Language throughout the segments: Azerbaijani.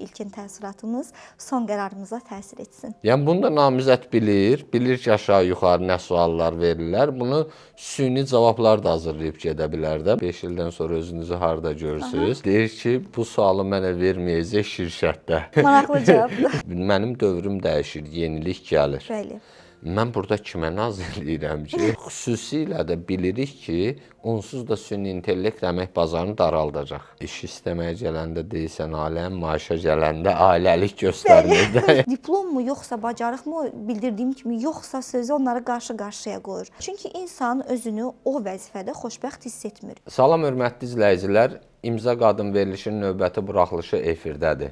ilkin təəssüratımız son qərarımıza təsir etsin. Yəni bunu da namizəd bilir, bilir ki, aşağı-yuxarı nə suallar verirlər. Bunu süni cavablar da hazırlayıb gedə bilər də. 5 ildən sonra özünüzü harda görürsüz? Deyir ki, bu sualı mənə verməyəcək şirkətdə. Maraqlı cavabdır. Mənim dövrüm dəyişir, yenilik gəlir. Bəli. Mən burada kimə naz eləyirəm ki, xüsusilə də bilirik ki, onsuz da süni intellekt əmək bazarını daraldacaq. İş istəməyə gələndə deyirsən ailəm, maaşa gələndə ailəlik göstərmir də. Diplommu yoxsa bacarıqmı, bildirdiyim kimi yoxsa sözü onları qarşı-qarşıya qoyur. Çünki insan özünü o vəzifədə xoşbəxt hiss etmir. Salam hörmətli izləyicilər, İmza Qadın verilişinin növbəti buraxılışı efirdədir.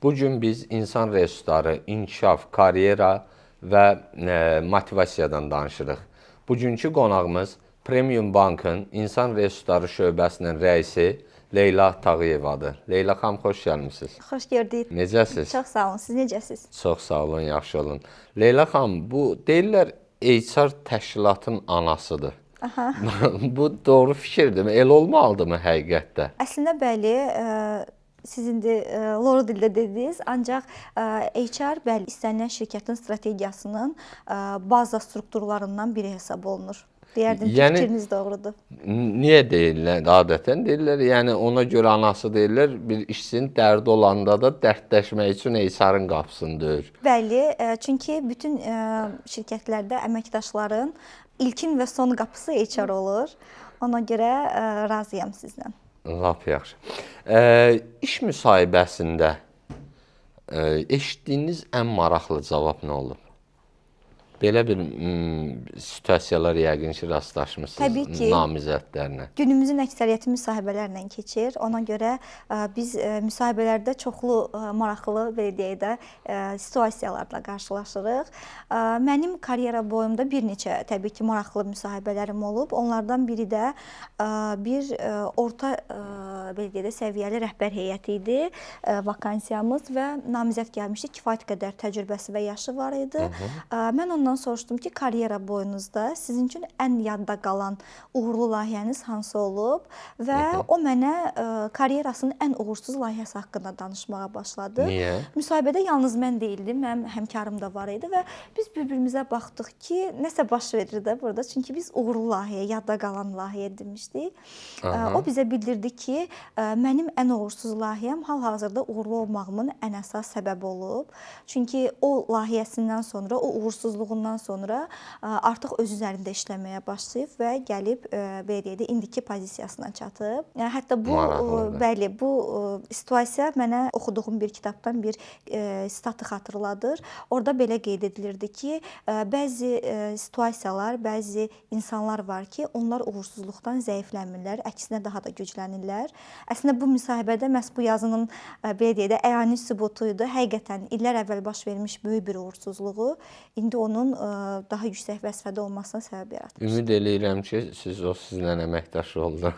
Bu gün biz insan resursları, inkişaf, karyera və motivasiyadan danışırıq. Bugünkü qonağımız Premium Bankın İnsan Resursları şöbəsinin rəisi Leyla Tağıyevadır. Leyla xanım, xoş gəlmisiniz. Xoş gördük. Necəsiz? Çox sağ olun. Siz necəsiz? Çox sağ olun, yaxşı olun. Leyla xanım, bu deyirlər HR təşkilatın anasıdır. Aha. Bu doğru fikirdirmi? Elə olmalıdırmı həqiqətdə? Əslində bəli, siz indi loru dildə dediniz, ancaq HR bəli, istənilən şirkətin strategiyasının baza strukturlarından biri hesab olunur. Deyərdim ki, Yəni fikriniz doğrudur. Niyə deyirlər? Adətən deyirlər, yəni ona görə anası deyirlər, bir işçinin dərdi olanda da dərdləşmək üçün HR-ın qapısını döyür. Bəli, çünki bütün şirkətlərdə əməkdaşların ilkin və son qapısı HR olur. Ona görə razıyam sizlə. Lap yaxşı. İş müsahibəsində eşitdiyiniz ən maraqlı cavab nə olub? Belə bir situasiyalar yəqin ki, rastlaşmısınız Təbii ki. Namizədlərlə. Günümüzün əksəriyyəti müsahibələrlə keçir. Ona görə biz müsahibələrdə çoxlu maraqlı, belə deyək də, situasiyalarla qarşılaşırıq. Mənim karyera boyumda bir neçə təbii ki, maraqlı müsahibələrim olub. Onlardan biri də bir orta belə deyək də səviyyəli rəhbər heyəti idi, vakansiyamız və namizəd gəlmişdi. Kifayət qədər təcrübəsi və yaşı var idi. Mən ondan soruşdum ki, karyera boyunuzda sizin üçün ən yadda qalan uğurlu layihəniz hansı olub və o mənə karyerasının ən uğursuz layihəsi haqqında danışmağa başladı. Niyə? Müsahibədə yalnız mən deyildim, mənim həmkarım da var idi və biz bir-birimizə baxdıq ki, nəsə baş verir də burada. Çünki biz uğurlu layihə, yadda qalan layihə demişdik. O bizə bildirdi ki, mənim ən uğursuz layihəm hal-hazırda uğurlu olmağımın ən əsas səbəbi olub. Çünki o layihəsindən sonra, o uğursuzluğundan sonra artıq öz üzərində işləməyə başlayıb və gəlib belə deyək də indiki pozisiyasına çatıb. Yəni, hətta bu Maraqlıdır. Bəli, bu situasiya mənə oxuduğum bir kitabdan bir sitatı xatırladır. Orada belə qeyd edilirdi ki, bəzi situasiyalar, bəzi insanlar var ki, onlar uğursuzluqdan zəifləmirlər, əksinə daha da güclənirlər. Əslində bu müsahibədə məhz bu yazının belə deyək də əyani sübutu idi. Həqiqətən illər əvvəl baş vermiş böyük bir uğursuzluğu indi onun daha yüksək vəzifədə olmasına səbəb yaratmışdı. Ümid eləyirəm ki, siz o sizinlə əməkdaş oldu.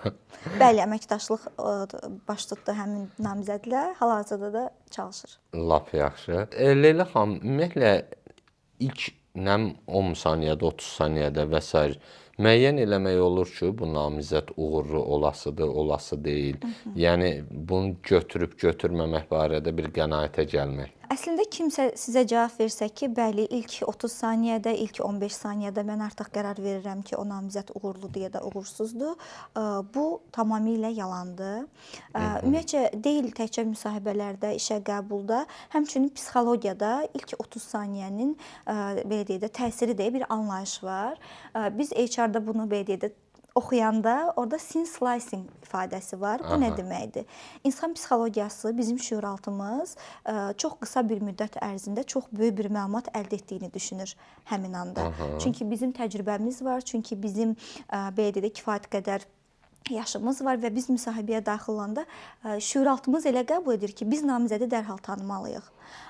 Bəli, əməkdaşlıq baş tutdu həmin namizədlə, hal-hazırda da çalışır. Lap yaxşı. Leyla xanım, ümumiyyətlə ilk nəm 10 saniyədə, 30 saniyədə və sair müəyyən eləmək olur ki, bu namizəd uğurlu olasıdır, olası deyil. Yəni bunu götürüb götürməmək barədə bir qənaətə gəlmək. Əslində kimsə sizə cavab versə ki, bəli, ilk 30 saniyədə, ilk 15 saniyədə mən artıq qərar verirəm ki, o namizəd uğurludur ya da uğursuzdur, bu tamamilə yalandır. Ümumiyyətcə deyil təkcə müsahibələrdə, işə qəbulda, həmçinin psixologiyada ilk 30 saniyənin belə deyək də təsiri deyə bir anlayış var. Biz HR-da bunu belə deyək də oxuyanda orada scene slicing ifadəsi var. Bu nə deməkdir? İnsan psixologiyası, bizim şüuraltımız çox qısa bir müddət ərzində çox böyük bir məlumat əldə etdiyini düşünür həmin anda. Çünki bizim təcrübəmiz var, çünki bizim belə deyək də kifayət qədər yaşımız var və biz müsahibəyə daxil olanda şüuraltımız elə qəbul edir ki, biz namizədi dərhal tanımalıyıq.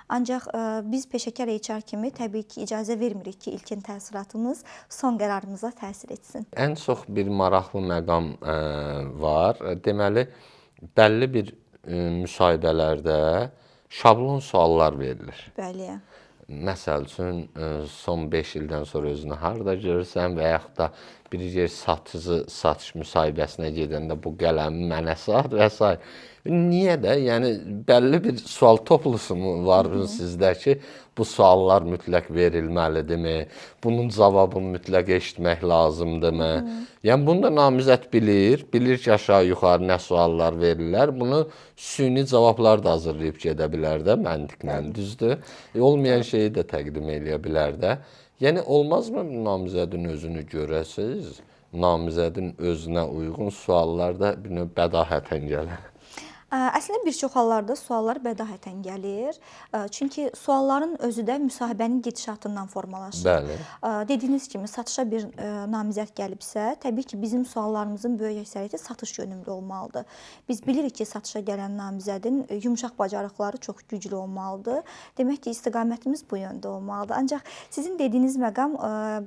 Ancaq biz peşəkar HR kimi təbii ki, icazə vermirik ki, ilkin təəssüratımız son qərarımıza təsir etsin. Ən çox bir maraqlı məqam var. Deməli, bəlli bir müsahibələrdə şablon suallar verilir. Bəli. Məsəl üçün, son 5 ildən sonra özünü harda görürsən və yaxud da Bir yer satıcı satış müsahibəsinə gedəndə bu qələmi mənə sat və sair. Niyə də? Yəni bəlli bir sual toplusu mu var sizdə ki, bu suallar mütləq verilməlidirmi? Bunun cavabını mütləq eşitmək lazımdırmı? Yəni bunu da namizəd bilir, bilir ki, aşağı-yuxarı nə suallar verirlər. Bunu süni cavablar da hazırlayıb gedə bilər də məntiqlə, düzdür? Olmayan şeyi də təqdim eləyə bilər də. Yəni olmazmı namizədin özünü görəsiz, namizədin özünə uyğun suallar da bir növ bədahətən gəlir. Əslində bir çox hallarda suallar bədahətən gəlir. Çünki sualların özü də müsahibənin gedişatından formalaşır. Bəli. Dediyiniz kimi satışa bir namizəd gəlibsə, təbii ki, bizim suallarımızın böyük əksəriyyəti satış yönümlü olmalıdır. Biz bilirik ki, satışa gələn namizədin yumşaq bacarıqları çox güclü olmalıdır. Demək ki, istiqamətimiz bu yöndə olmalıdır. Ancaq sizin dediyiniz məqam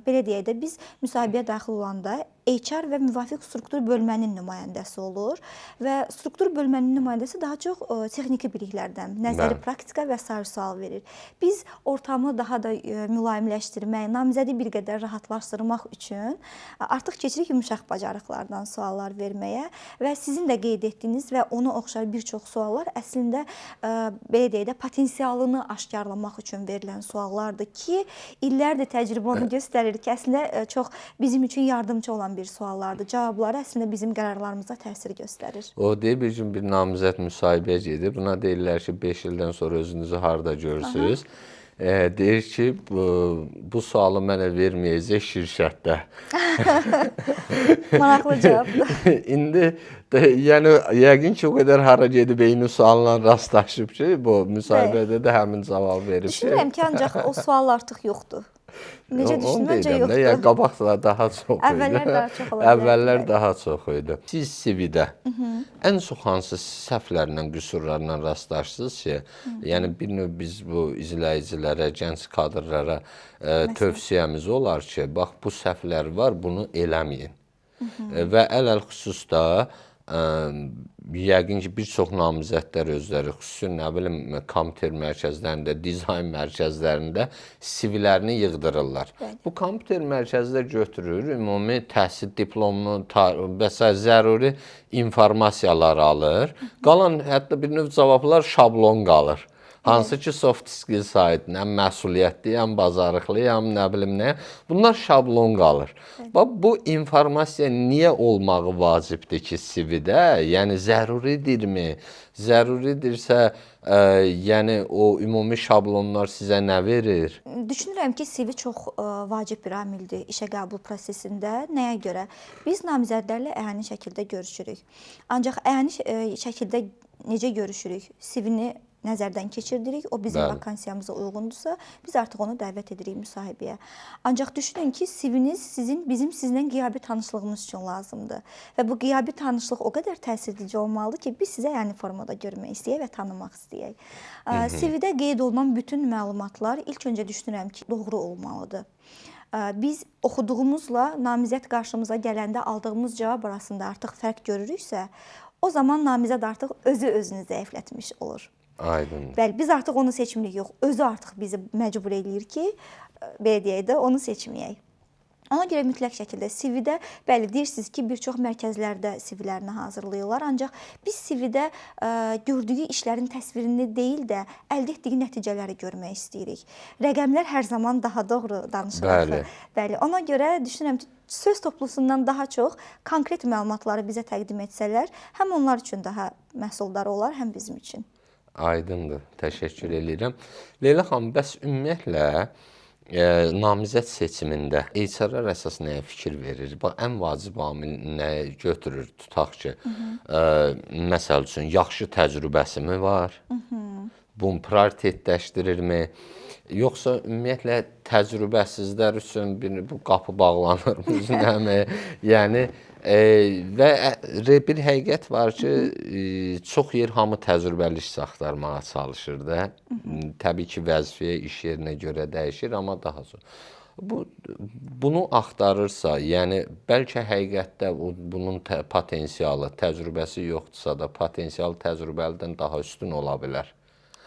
belə deyək də, biz müsahibəyə daxil olanda HR və müvafiq struktur bölmənin nümayəndəsi olur və struktur bölmənin nümayəndəsi daha çox texniki biliklərdən, nəzəri praktika və sair sual verir. Biz ortamı daha da mülayimləşdirmək, namizədi bir qədər rahatlaşdırmaq üçün artıq keçirik yumşaq bacarıqlardan suallar verməyə və sizin də qeyd etdiyiniz və ona oxşar bir çox suallar əslində belə deyək də potensialını aşkarlamaq üçün verilən suallardır ki, illərdir təcrübə onu göstərir ki, əslində çox bizim üçün yardımçı olan bir suallardır. Cavabları əslində bizim qərarlarımıza təsir göstərir. O deyir, bir gün bir namizəd müsahibəyə gedir. Buna deyirlər ki, 5 ildən sonra özünüzü harda görürsünüz? Deyir ki, bu sualı mənə verməyəcək şirkətdə. Maraqlı cavabdır. İndi də, yəni yəqin ki, o qədər hara gedib eyni sualla rastlaşıb ki, bu müsahibədə də həmin cavabı verib ki. Düşünürəm ki, ancaq o sual artıq yoxdur. Necə düşünürəm, məncə yoxdur. Yəni qabaqda daha çox idi. Əvvəllər daha çox ola bilərdi. Əvvəllər daha çox idi. Siz CV-də ən çox hansı səhvlərlə, qüsurlarla rastlaşırsınız ki, yəni bir növ biz bu izləyicilərə, gənc kadrlara tövsiyəmiz olar ki, bax bu səhvlər var, bunu eləməyin. Və ələl-xüsus da yəqin ki, bir çox namizədlər özləri, xüsusi nə bilim, kompüter mərkəzlərində, dizayn mərkəzlərində CV-lərini yığdırırlar. Bəli. Bu kompüter mərkəzlər götürür, ümumi təhsil diplomunu və sair zəruri informasiyaları alır. Qalan hətta bir növ cavablar şablon qalır. Hansı ki, soft skills aid, nə məsuliyyətliyəm, bacarıqlıyam, nə bilim nə. Bunlar şablon qalır. Bax, bu informasiya niyə olmağı vacibdir ki, CV-də? Yəni, zəruridirmi? Zəruridirsə, yəni o ümumi şablonlar sizə nə verir? Düşünürəm ki, CV çox vacib bir amildir işə qəbul prosesində. Nəyə görə? Biz namizədlərlə əyani şəkildə görüşürük. Ancaq əyani şəkildə necə görüşürük? CV-ni nəzərdən keçirdirik. O bizim vakansiyamıza uyğundursa, biz artıq onu dəvət edirik müsahibəyə. Ancaq düşünün ki, CV-niz bizim sizinlə qiyabi tanışlığımız üçün lazımdır. Və bu qiyabi tanışlıq o qədər təsir edici olmalıdır ki, biz sizə yəni formada görmək istəyək və tanımaq istəyək. CV-də qeyd olunan bütün məlumatlar ilk öncə düşünürəm ki, doğru olmalıdır. Biz oxuduğumuzla namizəd qarşımıza gələndə aldığımız cavab arasında artıq fərq görürüksə, o zaman namizəd artıq özü özünü zəiflətmiş olur. Aydındır. Bəli, biz artıq onu seçmirik, yox, özü artıq bizi məcbur eləyir ki, belə deyək də, onu seçməyək. Ona görə mütləq şəkildə CV-də, bəli, deyirsiniz ki, bir çox mərkəzlərdə CV-lərini hazırlayırlar, ancaq biz CV-də gördüyü işlərin təsvirini deyil də, əldə etdiyi nəticələri görmək istəyirik. Rəqəmlər hər zaman daha doğru danışır. Bəli. Bəli, ona görə düşünürəm ki, söz toplusundan daha çox konkret məlumatları bizə təqdim etsələr, həm onlar üçün daha məhsuldar olar, həm bizim üçün. Aydındır. Təşəkkür eləyirəm. Leyla xanım, bəs ümumiyyətlə namizəd seçimində HR-lar əsas nəyə fikir verir? Bax, ən vacib amil nəyə götürür? Tutaq ki, məsəl üçün, yaxşı təcrübəsi mi var? Bunu prioritetləşdirirmi? Yoxsa ümumiyyətlə təcrübəsizlər üçün bu qapı bağlanır üzünəmi? Yəni və bir həqiqət var ki, çox yer hamı təcrübəli işçi axtarmağa çalışır da. Təbii ki, vəzifəyə, iş yerinə görə dəyişir, amma daha çox. Bunu axtarırsa, yəni bəlkə həqiqətdə bunun potensialı, təcrübəsi yoxdursa da potensialı təcrübəlidən daha üstün ola bilər.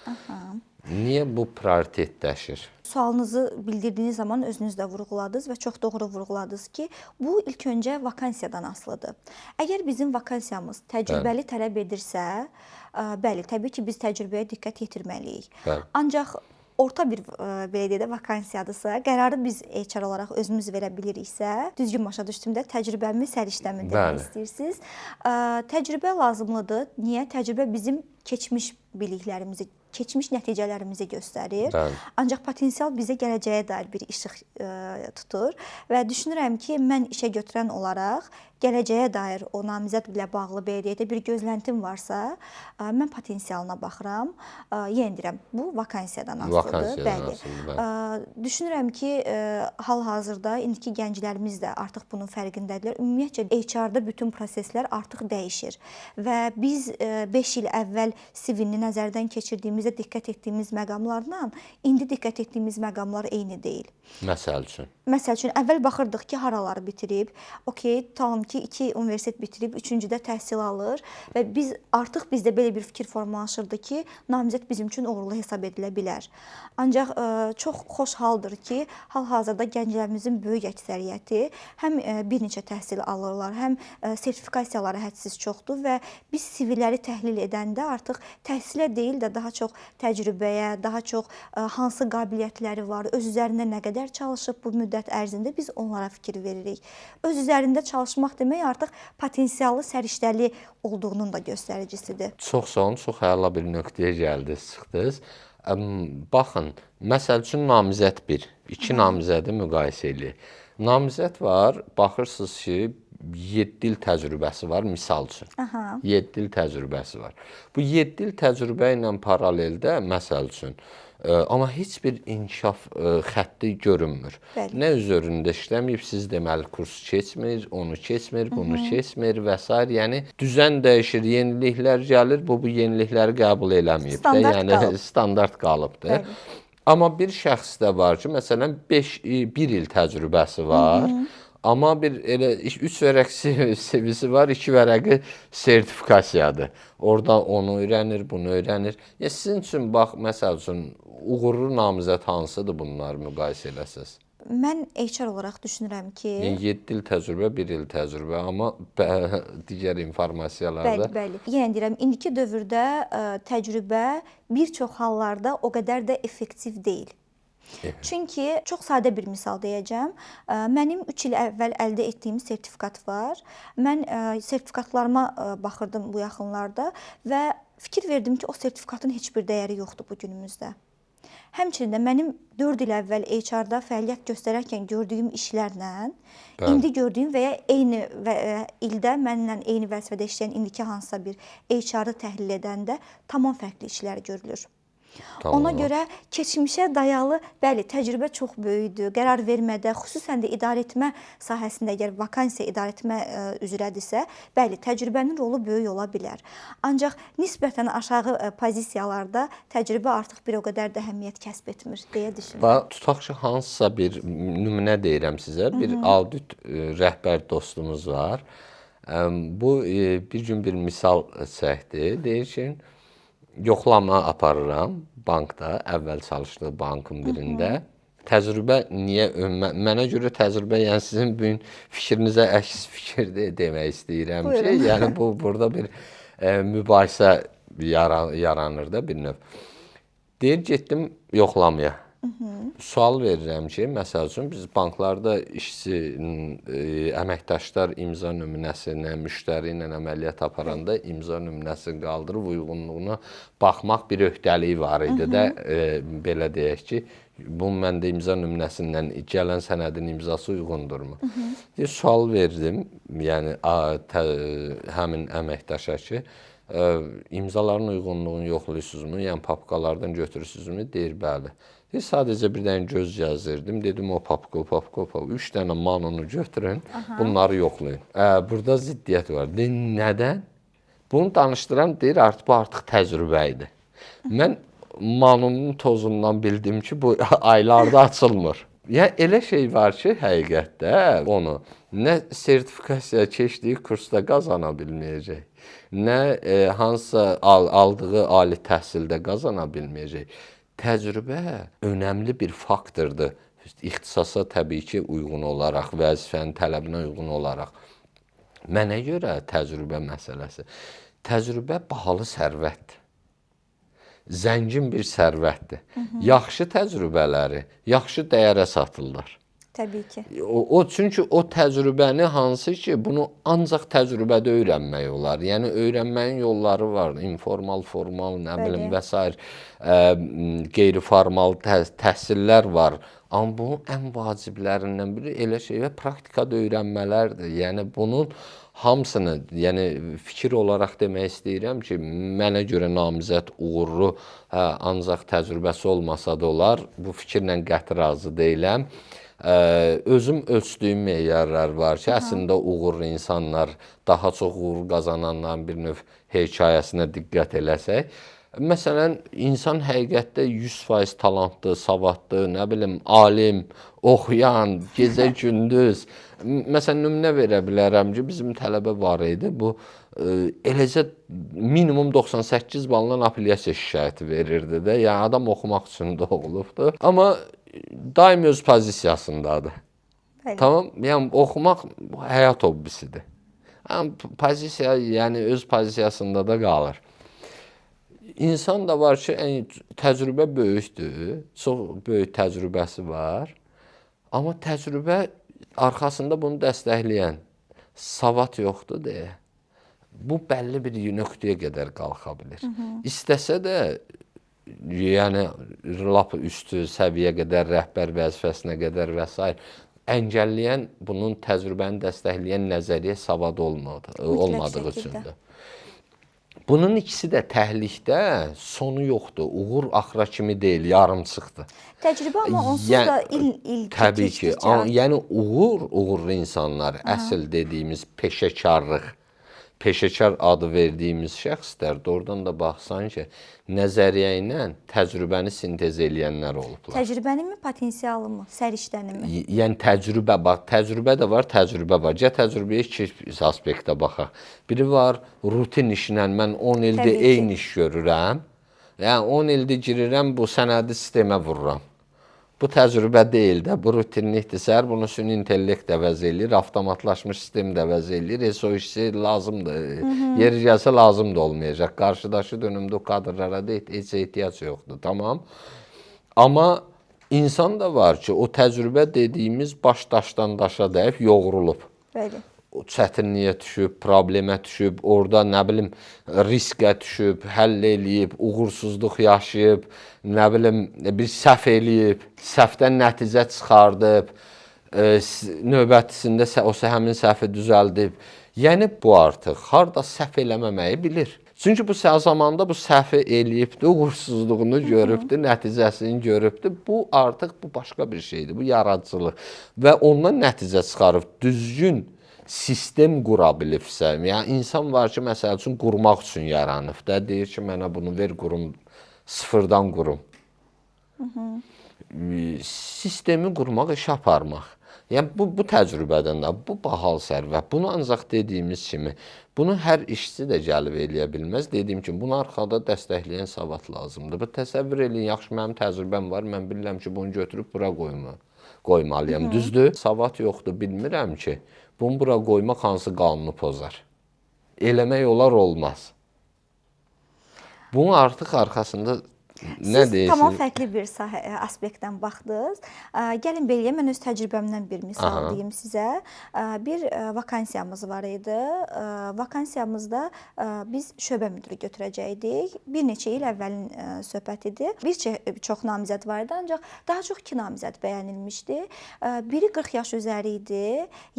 Aha. Niyə bu prioritetləşir? Sualınızı bildirdiyiniz zaman özünüz də vurğuladınız və çox doğru vurğuladınız ki, bu ilk öncə vakansiyadan asılıdır. Əgər bizim vakansiyamız təcrübəli tələb edirsə, bəli, təbii ki, biz təcrübəyə diqqət yetirməliyik. Bəli. Ancaq orta bir belə deyək də vakансiyadırsa, qərarı biz HR olaraq özümüz verə biliriksə, düzgün başa düşdüm də, təcrübəmi, səriştəmi demək istəyirsiniz. Təcrübə lazımlıdır. Niyə? Təcrübə bizim keçmiş biliklərimizi, keçmiş nəticələrimizi göstərir. Bəli. Ancaq potensial bizə gələcəyə dair bir işıq tutur və düşünürəm ki, mən işə götürən olaraq gələcəyə dair o namizəd ilə bağlı belə deyək də bir gözləntim varsa, mən potensialına baxıram. Yenə deyirəm, bu vakansiyadan asılıdır. Vakansiyadan asılıdır, bəli. Düşünürəm ki, hal-hazırda indiki gənclərimiz də artıq bunun fərqindədirlər. Ümumiyyətcə HR-da bütün proseslər artıq dəyişir və biz 5 il əvvəl CV-ni nəzərdən keçirdiyimizdə diqqət etdiyimiz məqamlarla indi diqqət etdiyimiz məqamlar eyni deyil. Məsəl üçün. Məsəl üçün, əvvəl baxırdıq ki, haraları bitirib, okey, tutalım ki, 2 universitet bitirib, 3-cüdə təhsil alır və biz artıq bizdə belə bir fikir formalaşırdı ki, namizəd bizim üçün uğurlu hesab edilə bilər. Ancaq çox xoş haldır ki, hal-hazırda gənclərimizin böyük əksəriyyəti həm bir neçə təhsil alırlar, həm sertifikasiyaları hədsiz çoxdur və biz CV-ləri təhlil edəndə artıq təhsilə deyil də daha çox təcrübəyə, daha çox hansı qabiliyyətləri var, öz üzərində nə qədər çalışıb bu müddət ərzində biz onlara fikir veririk. Öz üzərində çalışmaq demək artıq potensialı, səriştəli olduğunun da göstəricisidir. Çox sağ olun, çox əla bir nöqtəyə gəldiniz, çıxdınız. Baxın, məsəl üçün namizəd 1, 2 namizədi müqayisə eləyək. Namizəd var, baxırsınız ki, 7 il təcrübəsi var, misal üçün. Aha. 7 il təcrübəsi var. Bu 7 il təcrübə ilə paraleldə, məsəl üçün, amma heç bir inkişaf xətti görünmür. Bəli. Nə üzərində işləməyib, siz deməli kurs keçmir, onu keçmir, bunu keçmir və s. Yəni düzən dəyişir, yeniliklər gəlir, bu yenilikləri qəbul eləməyib də, Standart yəni qalıb. standart qalıbdır. Bəli. Amma bir şəxs də var ki, məsələn 1 il təcrübəsi var. Amma bir elə 3 vərəq CV-si var, 2 vərəqi sertifikasiyadır. Orada onu öyrənir, bunu öyrənir. Ya sizin üçün bax, məsəl üçün uğurlu namizəd hansıdır bunları müqayisə eləsəz? Mən HR olaraq düşünürəm ki, Yəni 7 il təcrübə, 1 il təcrübə, amma digər informasiyalarda Bəli, bəli. Yenə deyirəm, indiki dövrdə təcrübə bir çox hallarda o qədər də effektiv deyil. Çünki çox sadə bir misal deyəcəm. Mənim 3 il əvvəl əldə etdiyim sertifikat var. Mən sertifikatlarıma baxırdım bu yaxınlarda və fikir verdim ki, o sertifikatın heç bir dəyəri yoxdur bu günümüzdə. Həmçinin də mənim 4 il əvvəl HR-da fəaliyyət göstərərkən gördüyüm işlərlə Bəli. indi gördüyüm və ya eyni və ildə mənlə eyni vəzifədə işləyən indiki hansısa bir HR-ı təhlil edəndə tamam fərqli işlər görülür. Tamam. Ona görə keçmişə dayalı, bəli, təcrübə çox böyükdür. Qərar vermədə, xüsusən də idarəetmə sahəsində əgər vakansiya idarəetmə üzrədirsə, bəli, təcrübənin rolu böyük ola bilər. Ancaq nisbətən aşağı pozisiyalarda təcrübə artıq bir o qədər də əhəmiyyət kəsb etmir deyə düşünürəm. Və tutaq ki, hansısa bir nümunə deyirəm sizə, bir audit rəhbər dostumuz var. Bu bir gün bir misal çəkdi. Deyir ki, yoxlama aparıram bankda, əvvəl çalışdığı bankın birində. Təcrübə niyə mənə görə təcrübə, yəni sizin bu gün fikrinizə əks fikirdir demək istəyirəm ki, Buyurun. yəni bu burada bir mübahisə yaranır da bir növ. Deyir, getdim yoxlamaya. Sual verirəm ki, məsəl üçün biz banklarda işçi, əməkdaşlar imza nümunəsinə, müştəri ilə əməliyyat aparanda imza nümunəsini qaldırıb uyğunluğuna baxmaq bir öhdəliyi var idi də, belə deyək ki, bu məndə imza nümunəsindən gələn sənədin imzası uyğundurmu? Deyir, sual verdim, yəni həmin əməkdaşa ki, imzaların uyğunluğunu yoxlayırsınızmı? Yəni papkalardan götürürsünüzmü? Deyir, bəli. Deyir, sadəcə bir dənə göz gəzdirdim. Dedim, o papka, o papka, o papka. 3 dənə manonu götürün, bunları yoxlayın. Burada ziddiyyət var. Deyir, nədən? Bunu danışdıran deyir, artıq bu artıq təcrübə idi. Mən manonun tozundan bildim ki, bu aylarda açılmır. Yəni elə şey var ki, həqiqətdə onu nə sertifikasiya keçdiyi kursda qazana bilməyəcək. nə hansısa aldığı ali təhsildə qazana bilməyəcək. Təcrübə önəmli bir faktordur. İxtisasa təbii ki, uyğun olaraq, vəzifənin tələbinə uyğun olaraq. Mənə görə təcrübə məsələsi. Təcrübə bahalı sərvətdir. Zəngin bir sərvətdir. Yaxşı təcrübələri yaxşı dəyərə satırlar. Təbii ki. O çünki o təcrübəni hansı ki, bunu ancaq təcrübədə öyrənmək olar. Yəni öyrənməyin yolları var. Informal, formal, nə bilim və sair qeyri-formal təhsillər var. Amma bunun ən vaciblərindən biri elə şey və praktikada öyrənmələrdir. Yəni bunun hamısını, yəni fikir olaraq demək istəyirəm ki, mənə görə namizəd uğurlu, hə, ancaq təcrübəsi olmasa da olar. Bu fikirlə qəti razı deyiləm. Özüm ölçdüyüm meyarlar var ki, əslində uğurlu insanlar, daha çox uğur qazananların bir növ hekayəsinə diqqət eləsək. Məsələn, insan həqiqətdə 100% talantlı, savadlı, nə bilim, alim, oxuyan, gecə gündüz. Məsələn, nümunə verə bilərəm ki, bizim tələbə var idi. Bu eləcə minimum 98 balla apellyasiya şikayəti verirdi də. Yəni adam oxumaq üçün doğulubdu. Amma daim öz pozisiyasındadır. Bəli. Tamam? Yəni oxumaq həyat hobbisidir. Yəni pozisiya, yəni öz pozisiyasında da qalır. İnsan da var ki, yəni, təcrübə böyükdür, çox böyük təcrübəsi var. Amma təcrübə arxasında bunu dəstəkləyən savad yoxdur deyə. Bu bəlli bir nöqtəyə qədər qalxa bilir. İstəsə də, yəni lap üstü səviyyə qədər, rəhbər vəzifəsinə qədər və sair əngəlləyən, bunun təcrübəni dəstəkləyən nəzəriyyə savad olmadığı üçündür. Bunun ikisi də təhlikdə sonu yoxdur. Uğur axıra kimi deyil, yarımçıqdır. Təcrübə amma onsuz yəni, da il təbii ki, yəni uğurlu insanlar, əsl dediyimiz peşəkarlıq, peşəkar adı verdiyimiz şəxslər doğrudan da baxsan ki, nəzəriyyə ilə təcrübəni sintez eləyənlər olublar. Təcrübəni mi, potensialı mı, səriştəni mi? Yəni təcrübə, bax, təcrübə də var, təcrübə var. Gəl təcrübəyə iki aspektdə baxaq. Biri var rutin işlə, mən 10 ildir eyni iş görürəm. Yəni 10 ildir girirəm, bu sənədi sistemə vururam. Bu təcrübə deyil də, bu rutinlikdir. Səhər bunu süni intellekt əvəz eləyir, avtomatlaşmış sistem də əvəz eləyir. Heç o işçi lazımdır. Yeri gəlsə lazım da olmayacaq. Qarşıdakı dönəmdə o kadrlara da heç ehtiyac yoxdur, tamam. Amma insan da var ki, o təcrübə dediyimiz baş daşdan daşa dəyib yoğrulub. Bəli. O çətinliyə düşüb, problemə düşüb, orada nə bilim riskə düşüb, həll eləyib, uğursuzluq yaşayıb, nə bilim bir səhv eləyib, səhvdən nəticə çıxardıb, növbətisində o həmin səhvi düzəldib. Yəni bu artıq harda səhv eləməməyi bilir. Çünki bu zamanda bu səhvi eləyibdi, uğursuzluğunu görübdü, nəticəsini görübdü. Bu artıq bu başqa bir şeydir, bu yaradıcılıq və ondan nəticə çıxarıb düzgün sistem qura bilibsə, yəni insan var ki, məsəl üçün qurmaq üçün yaranıb da, deyir ki, mənə bunu ver, qurum, sıfırdan qurum. Sistemi qurmaq, iş aparmaq. Yəni bu təcrübədən də, bu bahalı sərvət. Bunu ancaq dediyimiz kimi, bunu hər işçi də gəlib eləyə bilməz. Dediyim kimi, bunu arxada dəstəkləyən savad lazımdır. Bu təsəvvür eləyin, yaxşı mənim təcrübəm var, mən bilirəm ki, bunu götürüb bura qoymalıyam. Düzdür? Savad yoxdur, bilmirəm ki, bunu bura qoymaq hansı qanunu pozar. Eləmək olar, olmaz. Bunun artıq arxasında nə Siz deyirsiniz? Tamam fərqli bir sahə, aspektdən baxdınız. Gəlin belə, mən öz təcrübəmdən bir misal deyim sizə. Bir vakansiyamız var idi. Vakansiyamızda biz şöbə müdiri götürəcəkdik. Bir neçə il əvvəlin söhbət idi. Bir çox namizəd var idi, ancaq daha çox iki namizəd bəyənilmişdi. Biri 40 yaş üzəri idi,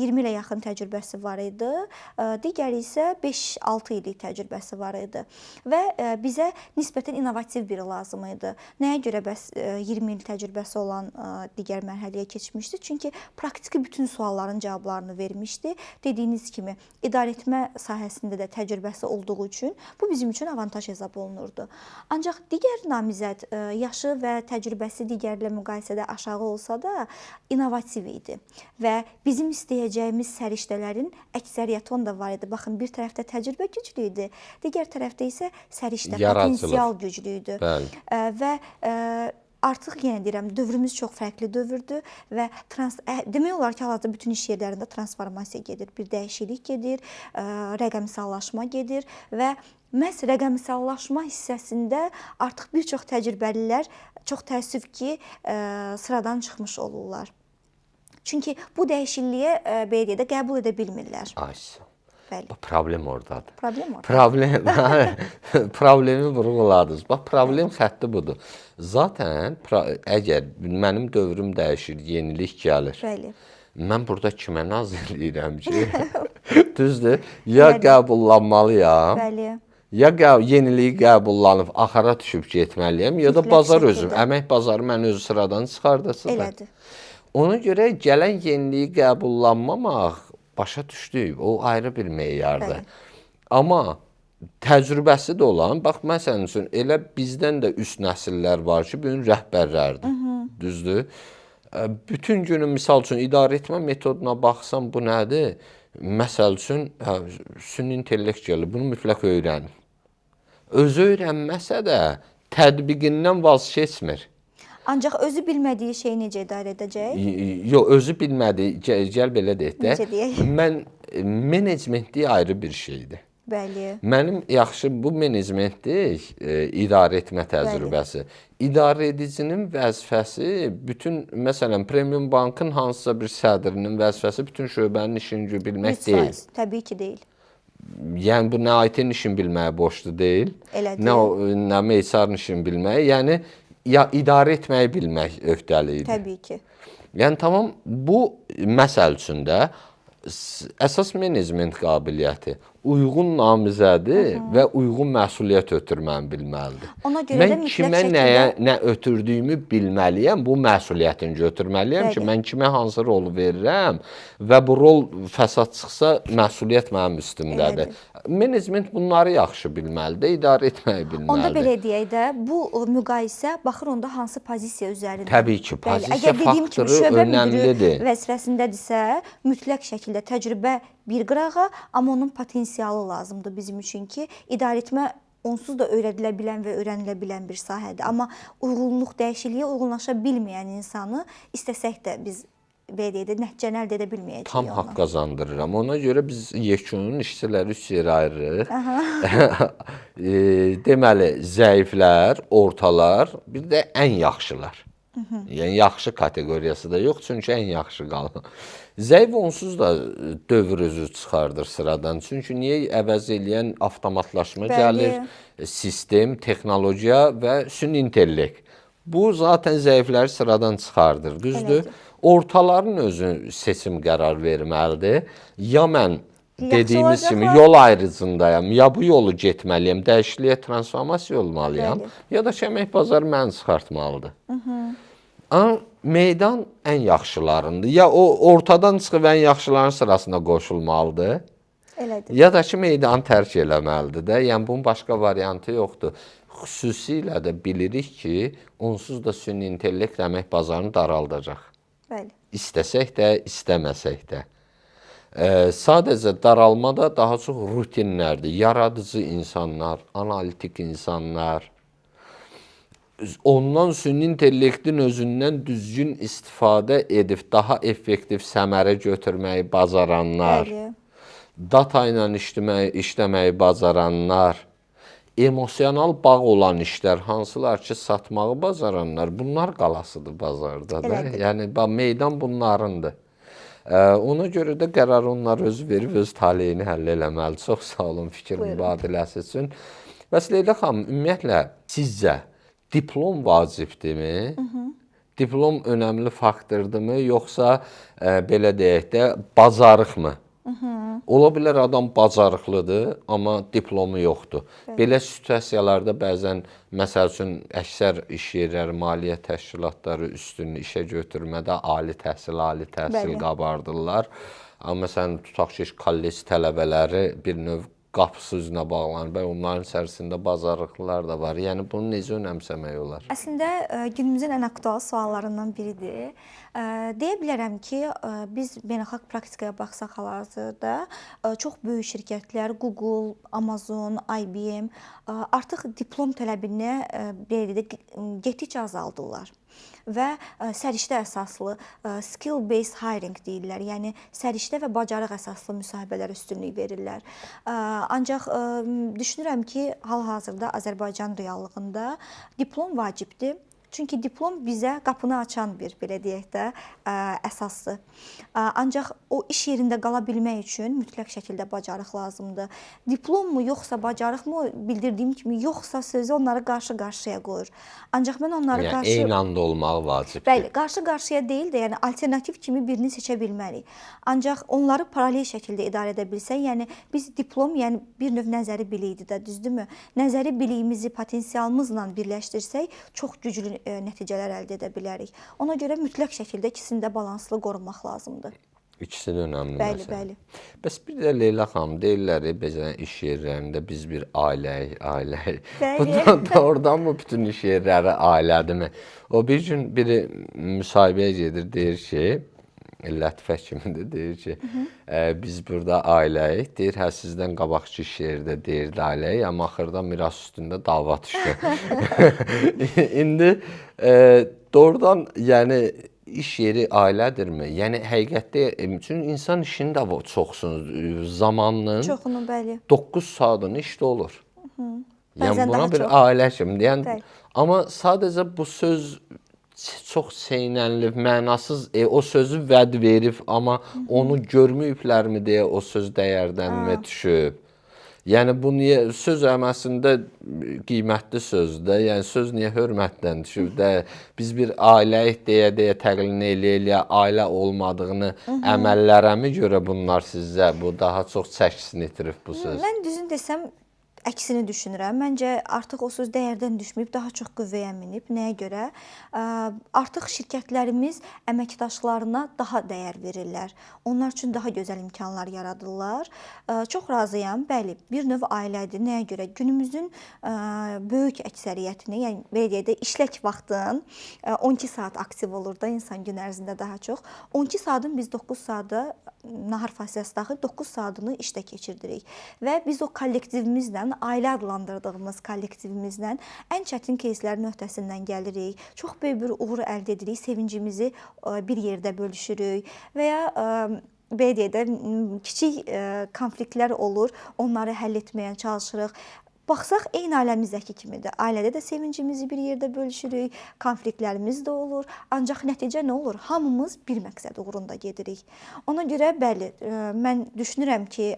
20 ilə yaxın təcrübəsi var idi. Digəri isə 5-6 illik təcrübəsi var idi. Və bizə nisbətən innovativ biri lazım lazım idi. Nəyə görə bəs 20 il təcrübəsi olan digər mərhələyə keçmişdi? Çünki praktiki bütün sualların cavablarını vermişdi. Dediyiniz kimi idarəetmə sahəsində də təcrübəsi olduğu üçün bu bizim üçün avantaj hesab olunurdu. Ancaq digər namizəd yaşı və təcrübəsi digərlə müqayisədə aşağı olsa da innovativ idi və bizim istəyəcəyimiz səriştələrin əksəriyyəti onda var idi. Baxın, bir tərəfdə təcrübə güclü idi, digər tərəfdə isə səriştə, potensial güclü idi. Bəli. Və artıq yenə deyirəm, dövrümüz çox fərqli dövrdür və demək olar ki, hal-hazırda bütün iş yerlərində transformasiya gedir, bir dəyişiklik gedir, rəqəmsallaşma gedir və məhz rəqəmsallaşma hissəsində artıq bir çox təcrübəlilər çox təəssüf ki, sıradan çıxmış olurlar. Çünki bu dəyişikliyə belə deyək də qəbul edə bilmirlər. Aysa. Bəli. Bax, problem oradadır. Problem oradadır. Problemi vurğuladınız. Bax, problem xətti budur. Zaten əgər mənim dövrüm dəyişir, yenilik gəlir. Bəli. Mən burada kimə naz eləyirəm ki? Düzdür? Ya qəbullanmalıyam. Bəli. Ya yeniliyi qəbullanıb axara düşüb getməliyəm, ya da bazar özüm, əmək bazarı məni özü sıradan çıxardırsın. Elədir. Ona görə gələn yeniliyi qəbullanmamaq başa düşdük, o ayrı bir meyardır. Bəli. Amma təcrübəsi də olan, bax, məsələn üçün, elə bizdən də üst nəsillər var ki, bugün rəhbərlərdir, düzdür? Bütün günü, misal üçün, idarə etmə metoduna baxsam, bu nədir? Məsəl üçün, süni intellekt gəlir, bunu mütləq öyrənin. Özü öyrənməsə də tətbiqindən vaz keçmir. Ancaq özü bilmədiyi şeyi necə idarə edəcək? Yox, özü bilmədiyi, gəl belə deyək də. Necə deyək? Mən menecmentlik ayrı bir şeydir. Bəli. Mənim yaxşı bu menecmentlik idarə etmə təcrübəsi. İdarə edicinin vəzifəsi bütün, məsələn, Premium Bankın hansısa bir sədrinin vəzifəsi bütün şöbənin işini bilmək deyil. Təbii ki, deyil. Yəni bu nə IT-nin işini bilməyə borclu deyil. Elədir. Nə HR-ın işini bilməyə, yəni ya idarə etməyi bilmək öhdəliyidir. Təbii ki. Yəni tamam, bu məsəl üçün də əsas menecment qabiliyyəti uyğun namizədi və uyğun məsuliyyət ötürməni bilməlidir. Ona görə də mən mütləq kimə şəkildə... nəyə nə ötürdüyümü bilməliyəm, bu məsuliyyətini götürməliyəm ki, mən kimə hansı rolu verirəm və bu rol fəsad çıxsa məsuliyyət mənim üstümdədir. Menecment bunları yaxşı bilməlidir, idarə etməyi bilməlidir. Onda belə deyək də, bu müqayisə baxır onda hansı pozisiya üzərində. Təbii ki, pozisiya Əgər dediyim kimi faktoru şöbə önəmlidir. Müdiri vəzifəsindədirsə, mütləq şəkildə təcrübə bir qırağa, amma onun potensialı lazımdır bizim üçün ki, idarə etmə onsuz da öyrədilə bilən və öyrənilə bilən bir sahədir. Amma uyğunluq, dəyişikliyə uyğunlaşa bilməyən insanı istəsək də biz belə deyək də nəticəni əldə edə bilməyəcəyik. Tam haqq qazandırıram. Ona görə biz yekunun işçiləri üç yerə ayırırıq. Deməli, zəiflər, ortalar, bir də ən yaxşılar. Yəni yaxşı kateqoriyası da yox, çünki ən yaxşı qalır. Zəif onsuz da dövr özü çıxardır sıradan. Çünki niyə əvəz eləyən avtomatlaşma gəlir, sistem, texnologiya və süni intellekt. Bu zaten zəifləri sıradan çıxardır, düzdür? Elədir. Ortaların özü seçim qərar verməlidir. Ya mən dediyimiz olacaqlar. kimi yol ayrıcındayam, ya bu yolu getməliyəm, dəyişikliyə transformasiya olmalıyam, ya da ki, əmək bazarı məni çıxartmalıdır. Amma meydan ən yaxşılarındır. Ya o ortadan çıxıb ən yaxşıların sırasına qoşulmalıdır. Elədir. Ya da ki, meydanı tərk eləməlidir də. Yəni bunun başqa variantı yoxdur. Xüsusilə də bilirik ki, onsuz da süni intellekt əmək bazarını daraldacaq. Bəli. İstəsək də, istəməsək də. Sadəcə daralma da daha çox rutinlərdir. Yaradıcı insanlar, analitik insanlar. Ondan süni intellektin özündən düzgün istifadə edib daha effektiv səmərə götürməyi bacaranlar, Bəli. data ilə işləməyi bacaranlar, emosional bağ olan işlər, hansılar ki, satmağı bacaranlar, bunlar qalasıdır bazarda da. Elədir. Yəni meydan bunlarındır. Ona görə də qərarı onlar özü verib öz taleyini həll eləməli. Çox sağ olun fikir mübadiləsi üçün. Bəs Leyla xanım, ümumiyyətlə sizcə diplom vacibdirmi? Diplom önəmli faktordurmu, yoxsa belə deyək də bacarıqmı? Ola bilər adam bacarıqlıdır, amma diplomu yoxdur. Bəli. Belə situasiyalarda bəzən, məsəl üçün, əksər iş yerləri, maliyyə təşkilatları üstün işə götürmədə ali təhsil, ali təhsil qabardırlar. Amma məsələn, tutaq ki, kollec tələbələri bir növ qapısı üzünə bağlanır və onların içərisində bacarıqlılar da var. Yəni bunu necə önəmsəmək olar? Əslində günümüzün ən aktual suallarından biridir. Deyə bilərəm ki, biz beynəlxalq praktikaya baxsaq hal-hazırda çox böyük şirkətlər Google, Amazon, IBM artıq diplom tələbini belə deyək, getdikcə azaldırlar və səriştə əsaslı skill based hiring deyirlər. Yəni səriştə və bacarıq əsaslı müsahibələrə üstünlük verirlər. Ancaq düşünürəm ki, hal-hazırda Azərbaycan reallığında diplom vacibdir. Çünki diplom bizə qapını açan bir, belə deyək də, əsasdır. Ancaq o iş yerində qala bilmək üçün mütləq şəkildə bacarıq lazımdır. Diplommu yoxsa bacarıqmı, bildirdiyim kimi yoxsa sözü onları qarşı-qarşıya qoyur. Ancaq mən onları yəni, qarşı eyni anda olmağı vacibdir. Bəli, qarşı-qarşıya deyil də, yəni alternativ kimi birini seçə bilmərik. Ancaq onları paralel şəkildə idarə edə bilsək, yəni biz diplom, yəni bir növ nəzəri bilikdir də, düzdürmü? Nəzəri biliyimizi potensialımızla birləşdirsək, çox güclü nəticələr əldə edə bilərik. Ona görə mütləq şəkildə ikisini də balanslı qorumaq lazımdır. İkisi də önəmli bəli, məsələ. Bəli. Bəs bir də Leyla xanım, deyirlər, bəzən iş yerlərində biz bir ailəyik, ailəyik. Bundan da oradan mı bütün iş yerləri ailədirmi? O bir gün biri müsahibəyə gedir, deyir ki, lətifə kimidir, deyir ki, biz burada ailəyik. Deyir, hə, sizdən qabaqçı iş yerdə deyirdi ailəyik, amma axırda miras üstündə dava düşdü. İndi doğrudan, yəni iş yeri ailədirmi? Yəni həqiqətdə, çünki insan işini də çoxsun, zamanının çoxunu, bəli. 9 saatını işdə olur. Yəni buna bir çox ailə kimi. Yəni amma sadəcə bu söz çox çeynənilib, mənasız, o sözü vəd verib, amma onu görməyiblərmi deyə o söz dəyərdənmə düşüb. Yəni bu niyə söz əməsində qiymətli sözdür, yəni söz niyə hörmətdən düşüb də? Biz bir ailəyik deyə-deyə təqlid eləyə-eləyə ailə olmadığını əməllərəmi görə bunlar sizə bu daha çox çəkisini itirib bu söz? Mən düzünü desəm əksini düşünürəm. Məncə artıq o söz dəyərdən düşməyib, daha çox qüvvəyə minib. Nəyə görə? Artıq şirkətlərimiz əməkdaşlarına daha dəyər verirlər. Onlar üçün daha gözəl imkanlar yaradırlar. Çox razıyam. Bəli, bir növ ailədir. Nəyə görə? Günümüzün böyük əksəriyyətini, yəni belə deyək də, işlək vaxtın 12 saat aktiv olur da insan gün ərzində daha çox. 12 saatın biz 9 saatı nahar fasiləsi daxil 9 saatını işdə keçirdirik və biz o kollektivimizlə, ailə adlandırdığımız kollektivimizlə ən çətin кейslərin öhdəsindən gəlirik. Çox böyük bir uğur əldə edirik, sevincimizi bir yerdə bölüşürük və ya belə deyək də, kiçik konfliktlər olur, onları həll etməyə çalışırıq. Baxsaq, eyni ailəmizdəki kimidir. Ailədə də sevincimizi bir yerdə bölüşürük, konfliktlərimiz də olur. Ancaq nəticə nə olur? Hamımız bir məqsəd uğrunda gedirik. Ona görə bəli, mən düşünürəm ki,